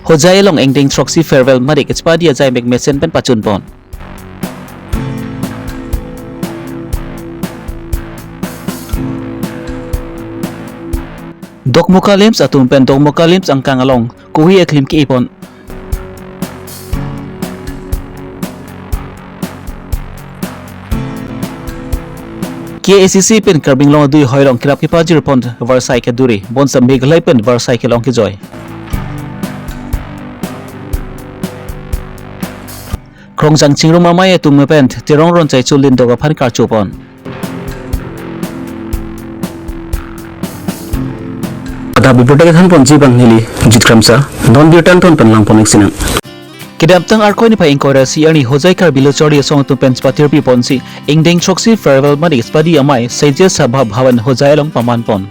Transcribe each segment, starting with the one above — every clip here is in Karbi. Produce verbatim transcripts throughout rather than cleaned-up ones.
Hojai along ingdeng throksi farewell mate kachepadi ajaimek mesen pen pachunpon. Dokmoka LAMPS atum pen Dokmoka LAMPS angkang along kohi aklim ke-epon. KAAC pen Karbi Anglong adui hoilong kerap kepajirpon varsai keduri, bonta Meghalaya pen varsai kelong kejoi. Krongjang Chingrum Amei atum pen Terong Ronchai Chulin dok aphan karchupon. Adap birta kethanponji abang neli Jit Kramsa, non birta angton pen langpon-ik sinang. Kedamtang Arkoi niphai ingkoi ra isi arni Hojai Karbi Lo Charli Asong atum pen chepatirpiponsi ingdeng throksi farewell mate kachepadi amei Saitya Sabha Bhawan Hojai along pamanpon.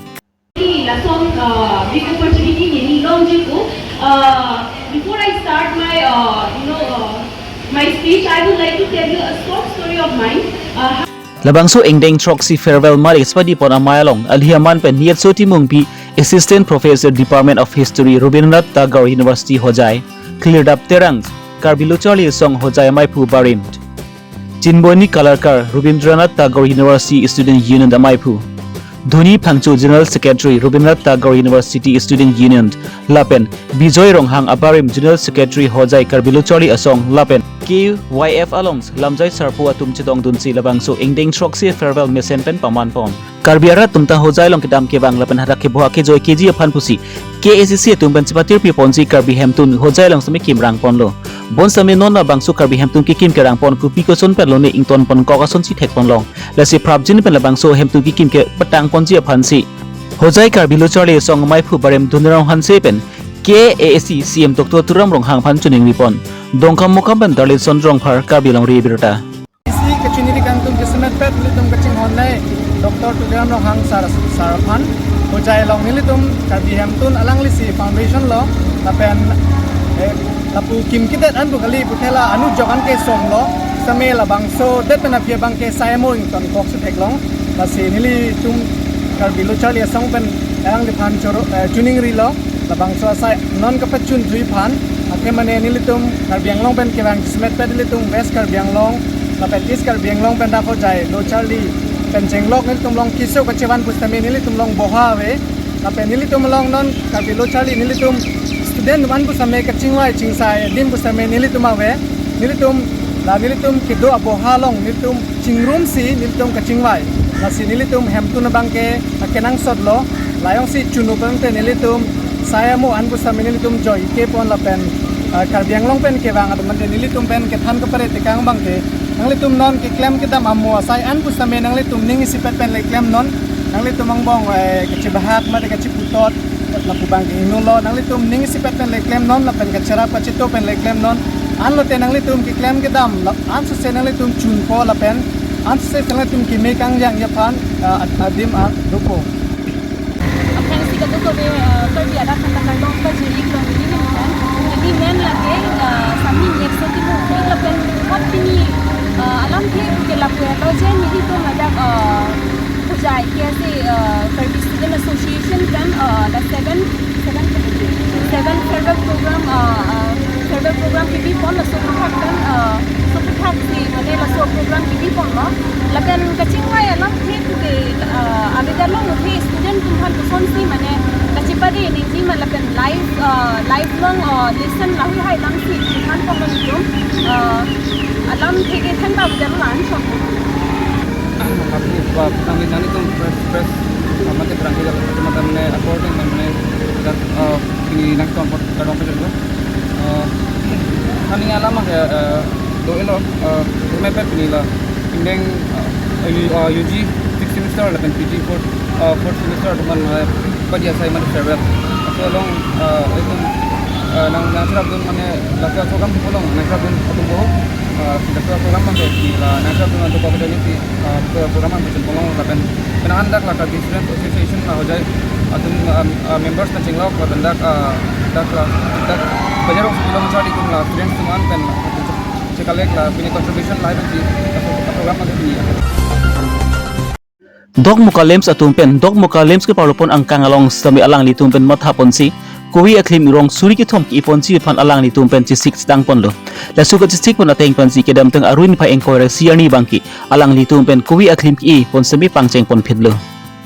Lason, uh, big opportunity neli longji ko, uh, before I start my, uh, you know, uh, my speech, I would like to tell you a short story of mine. Uh, Labangso ingdeng throksi farewell mate kachepadipon amei along alhi aman pen Niyatso Timungpi, Assistant Professor, Department of History, Rabindranath Tagore University Hojai, Klirdap Terang, Karbi Lo Charli Asong Hojai amaiphu barim, Chinmoini Kalarkar, Rabindranath Tagore University Student Union amaiphu, Dhoni Phangcho, General Secretary, Rabindranath Tagore University Student Union, lapen Bijoy Ronghang abarim, General Secretary Hojai Karbi Lo Charli Asong, lapen K Y F along lamjai sarpo atum chetongdunsi labangso ingdeng throksi farewell mesen pen pamanpon. Karbi arat atum ta Hojai along kedam kevang lapen hadak keboha kejoi keji aphan pusi KAAC atum pen chepatirpiponsi Karbi hemtun Hojai along sitame kim rangponlo. Bonta non labangso Karbi hemtun kekim kerangpon kopi koson pen lone ingtonponkok asonsi thekponlong. Lasi prapjin pen labangso hemtun kekim kepatangponji aphansi Hojai Karbi Lo Charli Asong amaiphu barim Dhonirong Hanse pen KAAC CEM Doctor Tuliram Ronghang aphan choningripon. Dongkamukam pen Darlinson Rongphar, Karbi Longri Abirta. Isi kachini ri kangtung jasemet pet nelitum kachinghon nai Doctor Tuliram Ronghang sir, sir aphan. Hojai along nelitum Karbi hemtun alanglisi foundation lo, lapen, eh, lapu kim kidet an pu kali puthela anu jok an kesomlo, sitame labangso det pen aphi abang ke sai amo ingtonkok si theklong. Lasi nelitum Karbi Lo Charli Asong pen alangliphan choro, eh, choningrilo. Labangso asai non kapachunthuiphan, athe mane nelitum Karbi Anglong pen kevang jasemet pet nelitum West Karbi Anglong lapen East Karbi Anglong pen dak Hojai Lo Charli pen chenglok nelitum long keso kachevan pusitame nelitum long boha ave. Lapen nelitum along non Karbi Lo Charli nelitum student atum an pusitame kachingvai chingsai adim pusitame nelitum ave. Nelitum la nelitum kedo aboha along nelitum chingrumsi nelitum kachingvai. Lasi nelitum hemtun abang ke akenangsotlo. La jongsi chunu pangte nelitum sai amo an pusitame nelitum joi kepon lapen, ah, Karbi Anglong pen kevang atum ante nelitum pen kethan kepare tekang abang ke nanglitum non keklem kedam amo asai an pusitame nanglitum ning isipet pen le klemnon. Nanglitum angbong, eh, kachebahak mate kacheputot lapu abang ke ingnolo, nanglitum ning isipet pen le klemnon lapen kacherap kacheto pen le klemnon. Anlote nanglitum keklem kedam la ansose nanglitum chunpo lapen ansose nanglitum keme kangjangji aphan, ah, ad-, adim, ah, dopo. Aphrangsi kadokave, ah, Karbi arat aphan ta kardom pajir-iklo neli amen. Neli amen lake, ah, Sami Niyatso Timungpi lapen hot pini, ah, alamthe ke lapu-an lo je nelitum ladak, ah, Hojai KSA, ah, Karbi Student Association pen, ah, the seven seven seven farewell program, ah, ah, farewell program kepipon laso aphuthak pen, ah, laso aphuthak si mane laso program kepiponlo. Lapen kachingvai alamthe puke, ah, avedetlo muthe student atum aphan kosonsi mane kachepade ningji ma lapen life, ah, lifelong, ah, lesson lahai hai alamsi thanponlo nelitum, ah, alamthe ke thanbang avedetlo la-an chot. Apni, ah, nangli, nanglitum press, press, ah, mate berangkat mate mane according mane dak, ah, pini nangthan apot kardom pajirlo. Ah, kami alam ke, ah, do-etlo, ah, rumai pet pini la ingdeng, ah, U-, ah, U G sixth semester lapen P G fourth, ah, fourth semester atum aphan, ah, padi asai mate farewell. Laso along, ah, itum, ah, nang, nangcherapdun mane laso program along nangcherapdun atum boho, ah, laso program mane la nangcherapdun atum boho jadi si, ah, program mane pachunpon long lapen penang an dak la Karbi Student Association la Hojai atum, ah, ah, members pen chenglok lapen dak, ah, dak la dak bajar rong kilometer di kum la students atum an pen chekalek la pini contribution lahai pensi laso program mane pini. Dokmoka LAMPS atum pen Dokmoka LAMPS keparlopon angkang along sitame alanglitum pen mathaponsi Kove aklim rong suri kethom ke-e ponji aphan alanglitum pen chesik chetang ponlo. Laso kachesik pon ateng pensi kedamtang arni phai ingkoi ra isi arni abangke alanglitum pen kove aklim ke-e pon semi pangcheng ponphitlo.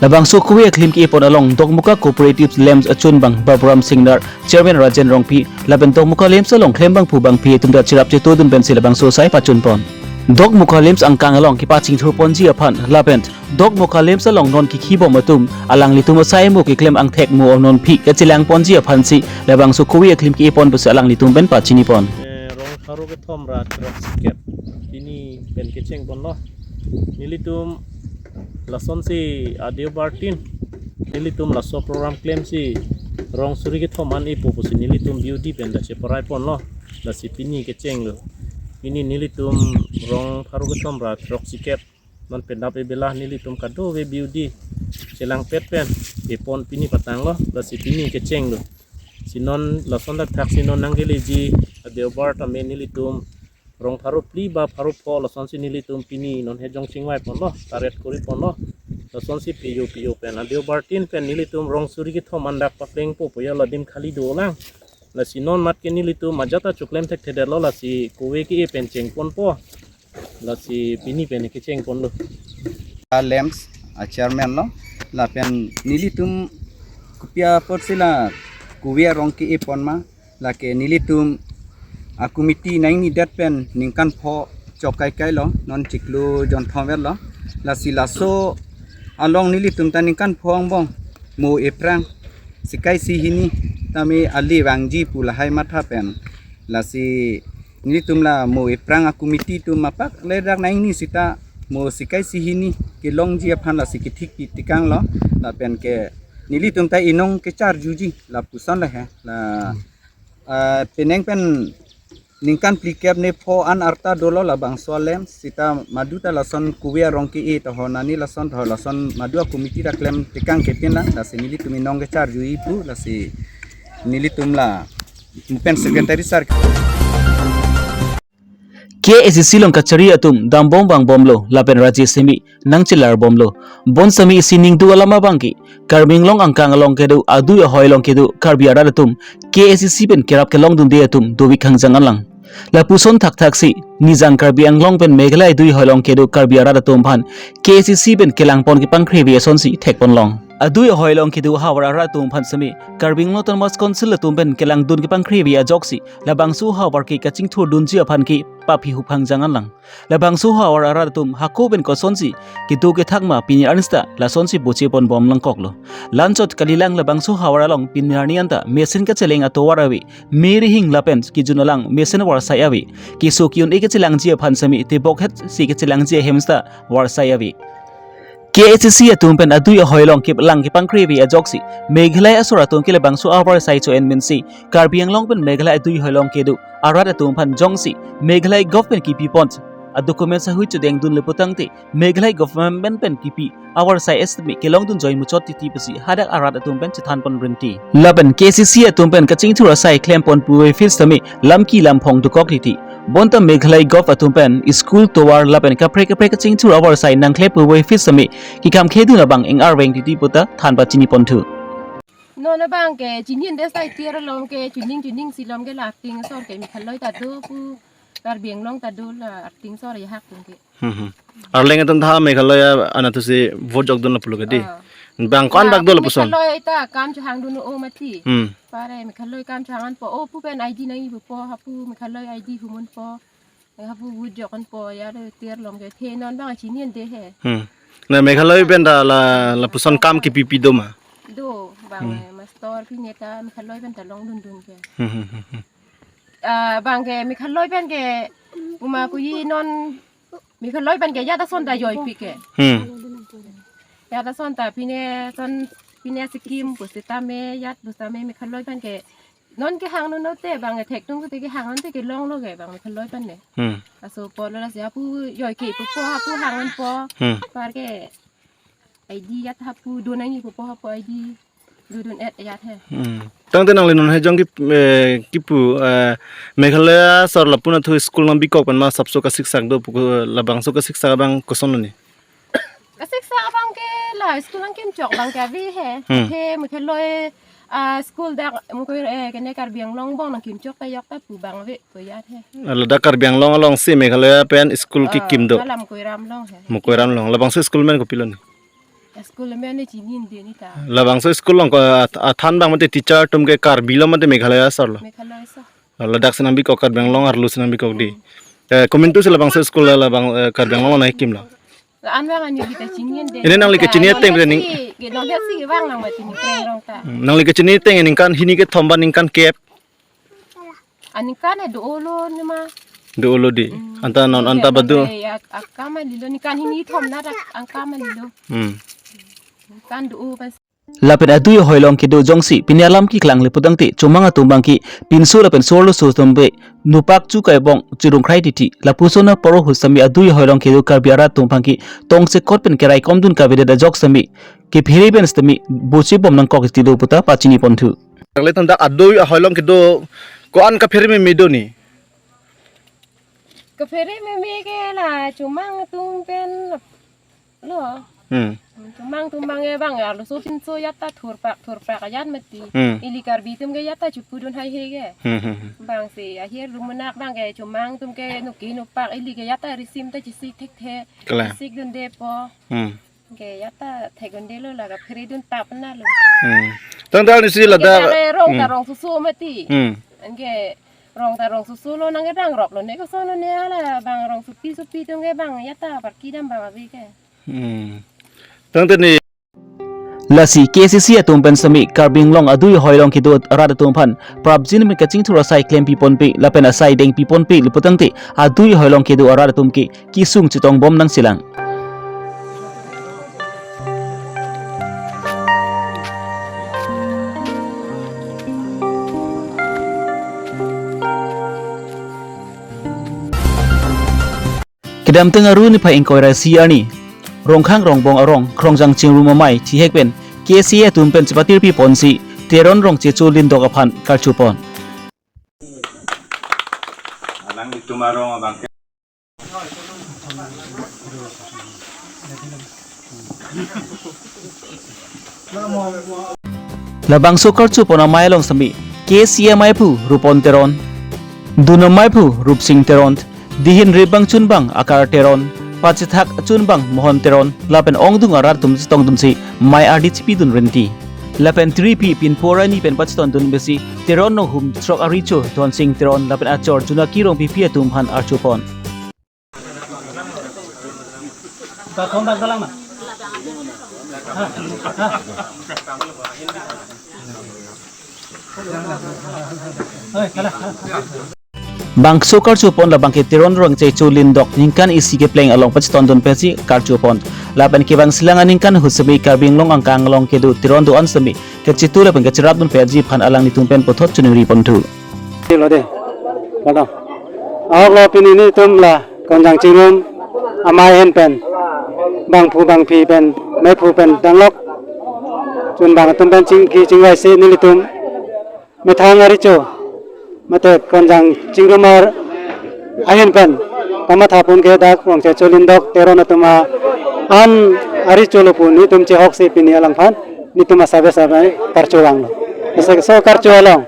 Labangso kove aklim ke-e pon along Dokmoka Cooperative LAMPS achunbang Baburam Singnar, Chairman Rajen Rongpi, lapen Dokmoka LAMPS along klembangphu bangphi atum ta cherap chetodun pensi labangso asai pachun pon. Dokmoka LAMPS angkang along kepachingthur ponji aphan lapen Dokmoka LAMPS along non kikhibom atum alanglitum asai mo keklem angthek mo non aphi kachelang ponji aphansi labangso kove aklim ke-e pon pusi alanglitum pen pachini pon. Eh, rong pharo kethom ra throksikep pini pen kecheng ponlo. Nelitum lasonsi adeobar tin nelitum laso program klemsi rong suri kethom an e-po pusi nelitum B O D pen ta cheparai ponlo. Lasi pini kechenglo. Pini nelitum rong pharo kethom ra throksikep non pen dap e bela nelitum kadokave B O D chelangpet pen e-pon pini patanglo. Lasi pini kechenglo. Si non lason dak thaksi non nangkeleji adeobar tame nelitum rong pharo phli ba pharo pho lasonsi nelitum pini non hejong chingvai ponlo, taret kori ponlo. Lasonsi P O, P O pen adeobar tin pen nelitum rong suri kethom an dak paplengpo pu ya ladim khali dolang. Lasi non mat ke nelitum ajat ta choklem thekthedetlo, lasi kove ke-e pen cheng ponpo. Lasi pini pen kecheng ponlo. A LAMPS a chairman lo, lapen nelitum kopi apotsi la kove arong ke-e pon ma, lake nelitum a committee nangnidet pen ningkan pho chok kaikailo, non chiklo jonthom vetlo. Lasi laso along nelitum ta ningkan pho angbong mo ephrang sikai si hini tame ali vangji pu lahai matha pen. Lasi nelitum la mo ephrang a committee atum apak le dak nangni sita mo sikai si hini kelongji aphan lasi kethik pi tekanglo, lapen ke nelitum ta inong kecharjuji lapuson le he la, ah, penang pen ningkan phlikep ne pho an arta dolo labangso a LAMPS sita madu ta lason kove arong ke-e to ho nani lason to ho lason madu a committee ta klem tekang kepin lang, lasi nelitum inong kecharjuji pu, lasi nelitum la pen secretary sir. K A C C along kachari atum dambom vangbomlo lapen raji semi nangchelar bomlo. Bonsami isi ningduk alam abangke Karbi Anglong angkang along kedo adui ahoi along kedo Karbi arat atum K A C C pen kerap kelongdunde atum dovik hangjang anlang. Lapuson thakthaksi Nijang Karbi Anglong pen Meghalaya adui ahoi along kedo Karbi arat atum aphan K A C C pen kelangpon kepangkrevi asonsi thekponlong. Adui ahoi along kedo havar arat atum aphan semi Karbi Anglong Autonomous Council atum pen kelangdun kepangkrevi ajoksi labangso havar ke kachingthurdunji aphan ke paphi hup hangjang anlang. Labangso havar arat atum hako pen kosonsi kedo kethak ma pini arni sita lasonsi boche ponbom langkoklo. Lanchot kalilang labangso havar along pini arni anta mesen kacheleng atovar ave, me rihing lapen kejun alang mesen varsai ave. Keso ke-un-e kachelangji aphan semi tebokhet si kachelangji ahem sita varsai ave. K A C C atum pen adui ahoi along kelang kepangkrevi ajoksi Meghalaya asor atum ke labangso avarsai cho-en mensi Karbi Anglong pen Meghalaya adui ahoi along kedo arat atum aphan jongsi Meghalaya government kipi pon a document sahui chodengdunlo putangte Meghalaya government pen kipi avarsai estimate kelongdun joi muchot titi pusi hadak arat atum pen chethanpon rinti. Lapen K A C C atum pen kachingthur asai klempon puvoiphit semi lamki lamphong dokok titi. Bonta Meghalaya gov atum pen school tovar lapen kaprek kaprek kachingthur avarsai nangkle puvoiphit semi kekam khedun abang ing-arveng titi puta than pachini ponthu. Non abangke chinin de sai tiar along ke chuning chuning silom ke la arting asor ke Meghalaya ta do pu, Karbi Anglong ta do la arting asor ya hak tung ke. Hmm, hmm. Arleng atum tha Meghalaya anatthu si vote jokdun lapulo ke di. Ah. Bang ko-an bak do lapuson. Meghalaya ta kam chehangdun o mati. Hmm. Pare Meghalaya kam chehangan po o pu pen I D nangji pu po hapu Meghalaya I D humun po. Hapu vote jokon po ya do tiar along ke the non bang chinin de he. Hmm. Na Meghalaya pen ta la lapuson kam kipipi do ma. Do bang, hmm, eh, master pine ta Meghalaya pen ta longdundun ke. Hmm, hmm, hmm, hmm. Ah, bang ke Meghalaya pen ke uma kuyi non Meghalaya pen ke ajat ason ta joipi ke. Hmm. Ajat ason ta pine son pine scheme pusitame ajat pusitame Meghalaya pen ke non kehang non te bang ke thektung te kehang non te kelonglo ke bang Meghalaya pen ne. Hmm. Laso apotlo lasi hapu joi ke pu po hapu hang non po. Hmm. Par ke I D ajat hapu do nangji pu po hapu I D. Dudun et ajat he. Hmm. Tangte nangli non hejong ki, eh, kipu, eh, Meghalaya asor lapu anatthu school nangbikok pen ma sapso kasiksak do pu, labangso kasiksak abang kosonlo ni? Kasiksak abang ke la school nangkimchok abang ke ave he. Hmm. He Meghalaya Ah, school dak Mukoi, eh, kene Karbi Anglong bong nangkimchok ta yok ta pu bang ave pu ya the. Ladak Karbi Anglong alongsi Meghalaya pen school Ah, kekim do. Hala Mukoiram along he. Mukoiram along. Labangso school amen kopilo ni? School amen ni chini de ni ta. Labangso school along ko at-, athan bang mate teacher atum ke Karbi lo mate Meghalaya asor lo? Meghalaya asor. Ladak si nangbi kok, Karbi Anglong arlo si nangbi kok di. Eh, komantu si labangso school labang, eh, Karbi Anglong nangkimlo? La-an bang ani kita chini de. Ini nangli kechini ateng ni. Ke nong si bang nang mati ni kreng rong ta. Hmm, nangli kechini ateng ningkan hini kethom ba ningkan kep? Aningkan eh do-olo ni ma. Do-olo di. Hmm. Anta non, anta badu. Eh, ya, akam lilo ningkan hini thom na dak angkam lilo. Hmm. Ningkan do-o pas. Lapen adui ahoi along kedo jongsi pini alam keklang le putangte chomang atum abangke pinso lapen sorloso atum ave nopak chu kaibong chirungkrai titi. Lapuson apor ahut sitame adui ahoi along kedo Karbi arat atum abangke tongsekot pen keraikomdun kavedet ajok sitame kephere pen sitame bochebom nangkok titi lo puta pachini ponthu. Tangletum dak adui ahoi along kedo ko-an kaphere meme do ni? Kaphere meme ke la chomang atum pen lo. Hmm. Chomang atum abang ke bang arloso pinso ya ta thurpak thurpak ayan mati. Hmm. Ili Karbi atum ke ya ta chepudun haihe ke. Hmm, hmm, hmm. Bang si ahir rumunak bang ke chomang atum ke noke nopak ili ke ya ta risim ta chesik thekthe. Kala. Chesik dunde po. Hmm. Ke ya ta thekdunde lo la kaphere dun tap na lo. Hmm. Tangte ni si ladak. Ke rong ta Hmm. rongsoso mati. Hmm. Anke rong ta rongsoso lo nang ke bang rok lo ne koson lo ne hala bang rongsopi sopi atum ke bang ya ta parki dam bang ave ke. Hmm. Tangte ni. Lasi K C C atum pen sitame Karbi Anglong adui ahoi along kedo arat atum aphan prapjin pen kachingthur asai klempi ponpe lapen asai dengpi ponpe le putangte adui ahoi along kedo arat atum ke kesung chetongbom nangsilang. Kedamtang Aru niphai ingkoi ra isi arni, Rongkhang Rongbong arong Kronjang Chingrum amei chihek pen K C A atum pen chepatirpi ponsi Teron Rongchecho Lindok aphan karcho pon. Alanglitum arong abang ke Labangso karcho pon amei along sitame K C A ameiphu Rupon Teron, dun ameiphu Rupsing Teron, dihin rebang chunbang Akar Teron, pachethak chunbang Mohon Teron lapen ongdung arat atum chetongdunsi mei ardi chipidun rinti. Lapen tiripi pinpo arni pen pachetondun besi Teron nonghum throk arecho Dhonsing Teron lapen achor Junaki Rongpipi atum aphan archo pon. Bangso karcho pon labang ke Teron Rongchecho Lindok ningkan isi kepleng along pachetondun pensi karcho pon. Lapen kevangsilang aningkan ahut sitame Karbi Anglong angkang along kedo Teron do-an sitame kachetu lapen kacherapdun penji aphan alanglitum pen puthot choningri ponthu. Lo de. Lo. Ahok lo pini nelitum la Kronjang Chingrum amei ahin pen bangphu bangphi pen meiphu pen danglok chunbang atum pen chingki chingvaisi nelitum methang arecho mate Kronjang Chingrum ar ahin pen kamatha pon ke dak Rongchecho Lindok Teron atum a-an arecho lo pu nelitum chehoksi pini alangphan nelitum asave save karcho vanglo. Ese so karcho along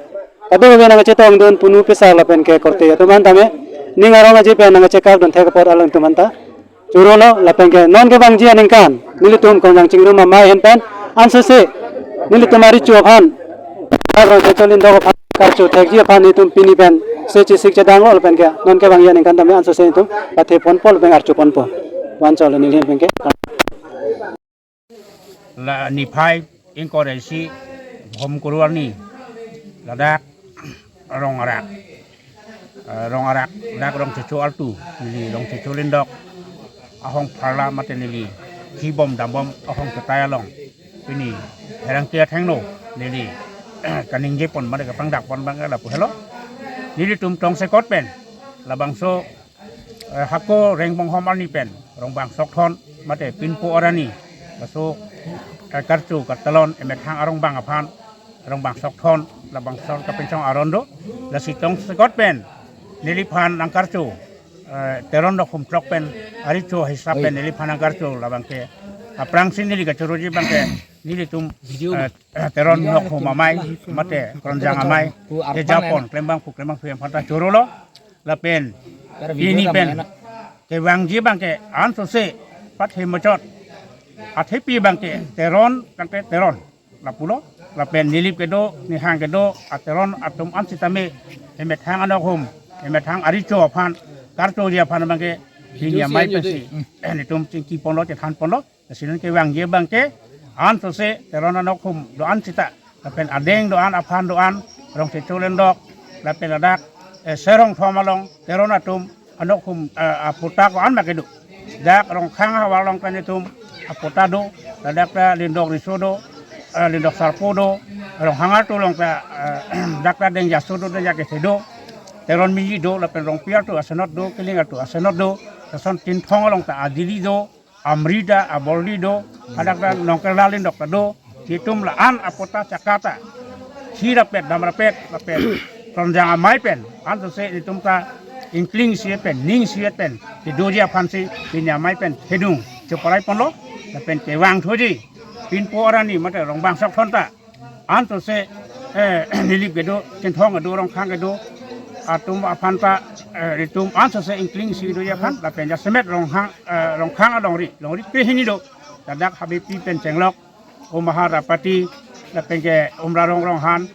kadokave nangchetongdun punu pisa lapen ke korte atum an tame ning arong aji pen nangchekakdun thek apot alangtum anta choro lo lapen ke non kevangji aningkan nelitum Kronjang Chingrum amei ahin pen ansose nelitum arecho aphan Rongchecho Lindok aphan karcho thekji aphan nelitum pini pen se chesik chedang lo lapen ke non kevangji aningkan tame ansose nelitum pathe ponpo lapen archo ponpo. Van cholo neli ahin pen ke. La niphai ingkoi ra isi Bhomkuru arni ladak Rong Arak, eh, Rong Arak dak Rongchecho artu neli Rongchecho Lindok ahong pharla mate neli thibom dambom ahong chetai along pini pherangke athengno neli kaningje pon mate kapangdak pon abang ke lapu helo. Nelitum tongsekot pen labangso eh, hako Rongbong hom arni pen Rongbang Sokthon mate pinpo arni laso, eh, karcho katalon emethang arongbang aphan Rongbang Sokthon labangso kapinchong aron do. Lasi tongsekot pen neliphan nangkarcho, eh, Teron nonghum throk pen arecho hisap pen Oi. Neliphan nangkarcho labang ke aphrangsi neli kachoroji abang ke nelitum, eh, Teron Anokhum Amei mate Kronjang Amei, ke Japan klembang pu klembang pu yang phanta chorolo, lapen pini pen kevangji abangke ansose pat he machot, athepi abangke Teron tangte Teron lapulo, lapen Nilip kedo, Nihang kedo, aTeron atum ansitame emethang anokhum, emethang arecho aphan karchoji aphan abangke pini amei pensi, eh, nelitum chingki ponlo, chethan ponlo. Lasi non kevangji abangke ansose Teron Anokhum do-an sita, lapen adeng do-an, aphan do-an, Rongchecho Lindok, lapen ladak, eh, Serong Thom along Teron atum anokhum, eh, apatta ko-an ma kedo. Dak Rongkhang ahavar along pen itum apatta do, ladak ta Lindok Riso do, eh, Lindok Sarpo do, Ronghang artu along ta, eh, dak ta Deng Jaso do, Deng Jakethe do, Teron Miji do, lapen Rongpi artu asenot do, Kiling artu asenot do, lason Chinthong along ta Adili do, Amri ta, Aborli do, hadak ta Nongkerla Lindok ta do, itum la-an apatta chaka ta, si rapet, dam rapet, rapet, Kronjang Amei pen ansose itum ta ingkling si pen, ning si pen, kedoji aphansi pini amei pen thedung cheparai ponlo, lapen kevang thuji, pinpo arni mate Rongbang Sokthon ta ansose, eh, Nilip kedo, Chinthong kedo, Rongkhang kedo, atum aphan ta, eh, itum ansose ingkling si doji aphan, lapen jasemet Ronghang, eh, Rongkhang alongri, longri pehini do, ladak Habepi pen Chenglok, Umahar Rapati, lapen ke Umrarong Ronghan,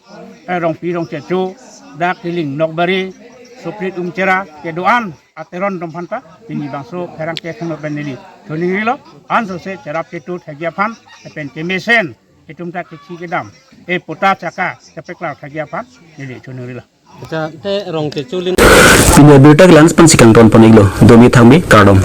eh, Rongpi Rongchecho, dak Kiling Nokbari, Suprit Umchera, kedo-an aTeron atum aphanta pini bangso pherangke khang pen neli choningrilo, ansose cherap chetu thekji aphan, lapen kemesen itum ta kethi kedam, e patta chaka kepeklar thekji aphan neli choningrilo. Acha, te Rongchecho Lin- Pini abirta ke la-an pensi kangton pon-iklo, domi thangmi kardom.